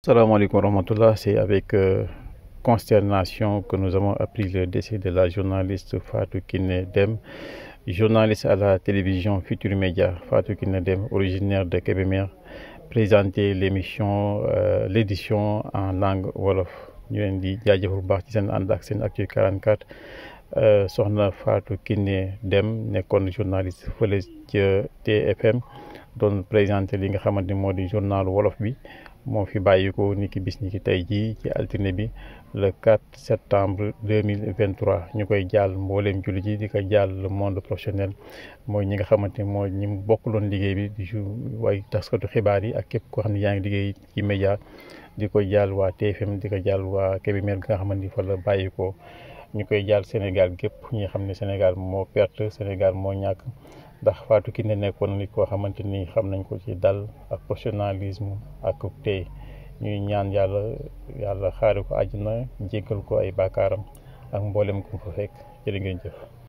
Salam alaikum rahmatullah. C'est avec consternation que nous avons appris le décès de la journaliste Fatou Kiné Dème, journaliste à la télévision Futur Média. Fatou Kiné Dème, originaire de Kébémer, présentait l'édition en langue wolof. ñu leen di jaajëfal bu baax ci seen ànd ak Senactu 44 soxna Fatou Kiné Dème nekkoon journaliste fële ca TFM doon présenté li nga xamante ni moo di journal wolof bi. moo fi bàyyi ko ni ki bis ni ki tey jii ci altine bi le 4 septembre 2023 ñu koy jàll mbooleem jullit ji di ko jàll le monde professionnel mooy ñi nga xamante ni mooy ñi bokkuloon liggéey bi di way taskatu xibaar yi ak képp koo xam ne yaa ngi liggéey ci média di ko jàll waa TFM di ko jàll waa Kébémer gi nga xamante ni fa la bàyyi ko ñu koy jàll Sénégal gépp ñi xam ne Sénégal moo perte Sénégal moo ñàkk ndax Fatou Kiné nekkoon nit koo xamante ni xam nañ ko ci dal ak professionnalisme ak tey ñuy ñaan yàlla xaari ko àjjana jéggal ko ay baakaaram ak mboolem ku fa fekk jërë ngeen jëf.